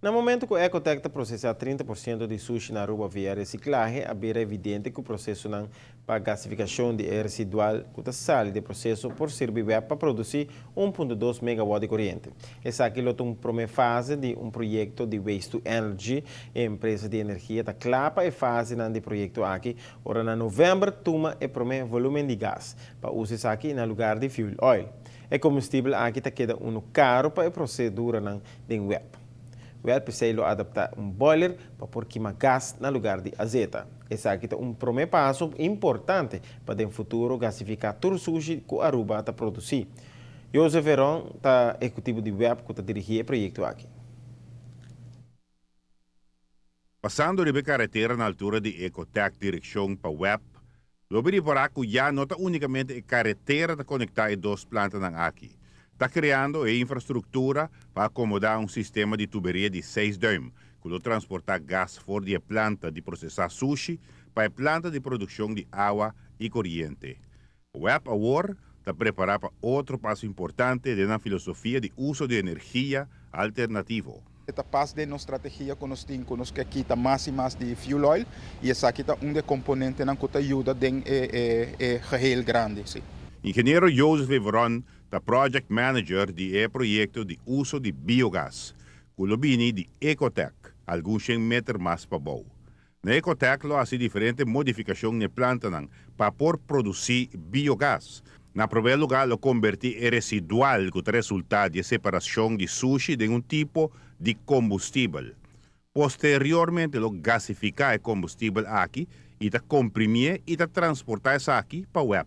Na momento cu Ecotec ta procesa 30% di sushi na Aruba via reciclahe, a bira evidente cu procesonan pa gasificacion di e residual cu ta sali di e proceso por sirbi WEB pa produci 1.2 megawatt di coriente. Esaki lo ta un prome fase di un proyecto di Waste to Energy. E empresa di energia ta cla pa e fasenan di e proyecto aki ora na november tuma e prome volumen di gas pa usa esaki na lugar di fuel oil. E combustibel aki ta keda uno caro pa e proceduranan den WEB. Wèl p'esei lo adaptá un boiler pa por kima gas na lugar di azeta. Esaki ta un promé paso importante pa den futuro gasifiká tur sushi ku Aruba ta produsí. Jose Veron ta ehekutivo di web ku ta dirigí e proyekto aki. Pasando riba e karetera na altura di Ecotec direkshon pa web, lo bin ripará ku ya no ta únikamente e karetera ta konektá e dos plantanan aki. Ta kreando e infrastruktura pa akomodá un sistema di tuberia di seis duim ku lo transportá gas for di e planta di prosesá sushi pa e planta di produkshon di awa i koriente. Web awor ta prepará pa otro paso importante den nan filosofia di uso di energia alternativo. E ta pas den nos strategia ku nos tin ku nos ke kita mas i mas di fuel oil i esaki ta un di e komponentenan ku ta yuda den e e geheel grandi, si. Ingeniero Joseph Everon ta project manager di e proyekto di uso di biogas ku lo bini di Ecotec algun shen meter mas pabou. Na Ecotec lo hasi diferente modifikashon n'e plantanan pa por produsí biogas. Na promé lugá lo kombertí e residual ku ta resultá di e separashon di sushi den un tipo di kombustibel. Posteriormente lo gasifiká e kombustibel aki i ta komprimié i ta transportá esaki pa web.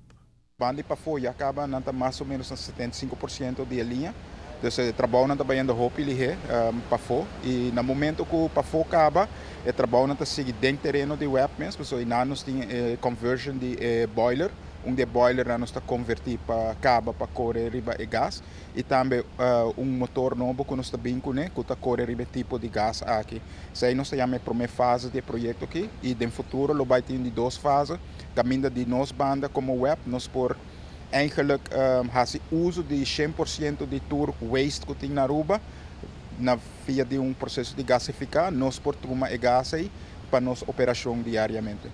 Banda di pafó ya kaba nan ta mas o ménos na 75% di e liña. Dus e trabounan ta bayendo hopi lihé pafó i na momento ku pafó kaba e trabounan ta sigui den tereno di web mes pasobra einan nos tin e conversion di e boiler. Un di e boilernan nos ta konvertí pa kaba pa kore riba e gas i tambe un motor nobo ku nos ta bin kuné ku ta kore riba e tipo di gas aki. Esei nos ta yama e promé fase di e proyekto aki i den futuro lo bai tin di dos fase. Kaminda di nos banda komo web nos por eigenlijk hasi uso di 100% di tur waste ku tin na Aruba na via di un proseso di gasifiká nos por tuma e gas ei pa nos operashon diariamente.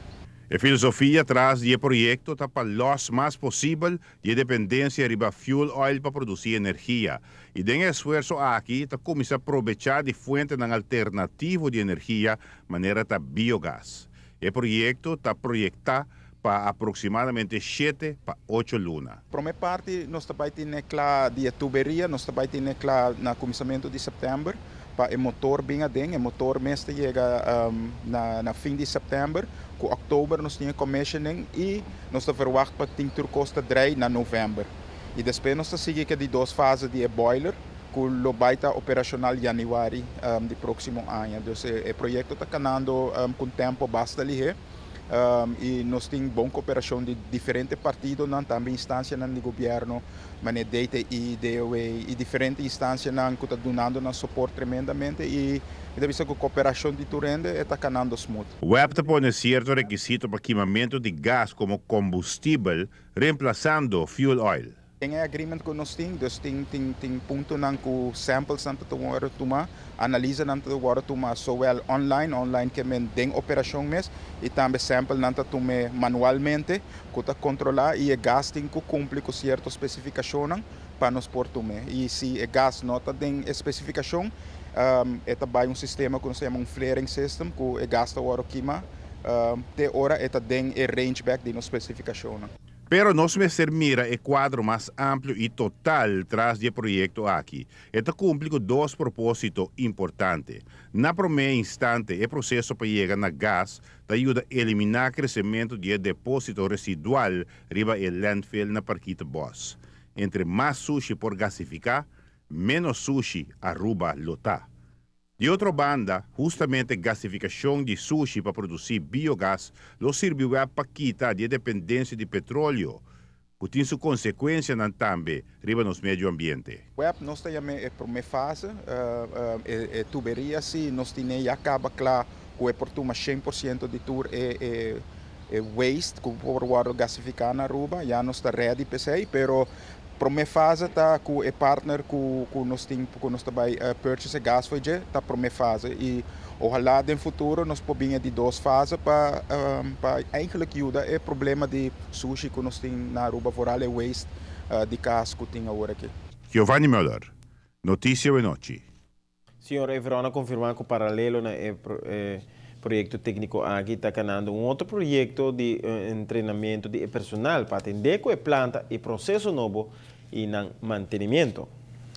E filosofia tras di e proyekto ta pa lòs mas posibel di e dependensia riba fuel oil pa produsí energia i den e esfuerso aki ta kuminsá probechá di fuentenan alternativo di energia manera ta biogas. E proyekto ta proyektá pa aproksimadamente shete pa ocho luna. Promé parti nos ta bai tene kla di e tuberia, nos ta bai tene kla na kuminsamentu di sèptèmber pa e motor bin aden. E motor mes ta yega na fin di sèptèmber. Ku òktober nos tin e commissioning i nos ta verwagt pa tin tur kos ta drei na novèmber. I despues nos ta sigui ku e di dos fase di e boiler. Ku lo bai ta operashonal yanüari di próksimo aña. Dus e proyekto ta kanando ku un tèmpo basta lihé i nos tin bon koperashon di diferente partidonan, tambe instansianan di gobièrnu manera DTI, DOW i diferente instansianan ku ta dunando nan soport tremendamente i mi ta bisa ku koperashon di tur hende e ta kanando smooth. Web ta pone sierto rekisito pa kimamentu di gas komo kombustibel remplasando fuel oil. Den e agreement ku nos tin, dus tin tin tin puntonan ku samplesnan ta wòrdu tumá, analisanan ta wòrdu tumá zowel online, online ke men den operashon mes, i tambe samplenan ta tum'é manualmente ku ta kontrolá i e gas tin ku kumpli ku sierto spesifikashonnan pa nos por tum'é. I si e gas no ta den e spesifikashon, e ta bai un sistema ku nos ta yama un flaring system ku e gas ta wòrdu kima te ora e ta den e range bèk di nos spesifikashonnan. Pero nos mester mira e kuadro mas amplio i total tras di e proyekto aki. E ta kumpli ku dos propósito importante. Na promé instante, e proseso pa yega na gas ta yuda eliminá kresementu di e depósito residual riba e landfill na Parkietenbos. Entre mas sushi por gasifiká, ménos sushi Aruba lo ta. Di otro banda, hustamente gasifikashon di sushi pa produsí biogas lo sirbi web pa kita di e dependensia di petroleo, ku tin su konsekuensianan tambe riba nos medio ambiente. Web nos ta yam'é e promé fase, e tuberia si nos tine ya kaba kla ku e por tuma 100% di tur e waste ku por wòrdu gasifiká na Aruba, ya nos ta ready p'esei, pero. Prome fase ta cu e partner cu nos tin cu nos ta bay purchase e gas for dje, ta prome fase y ohala den futuro nos por bin di dos fase pa eigenlijk yuda e problema di sushi cu nos tin na Aruba, vooral e waste di cas cu tin awor aki. Giovanni Muller, Noticia Anochi. Señor Everon a confirma cu paralelo na e proyecto tecnico aki ta canando un otro proyecto di entrenamento di personal pa atende cu e planta y proceso nobo y na mantenimento.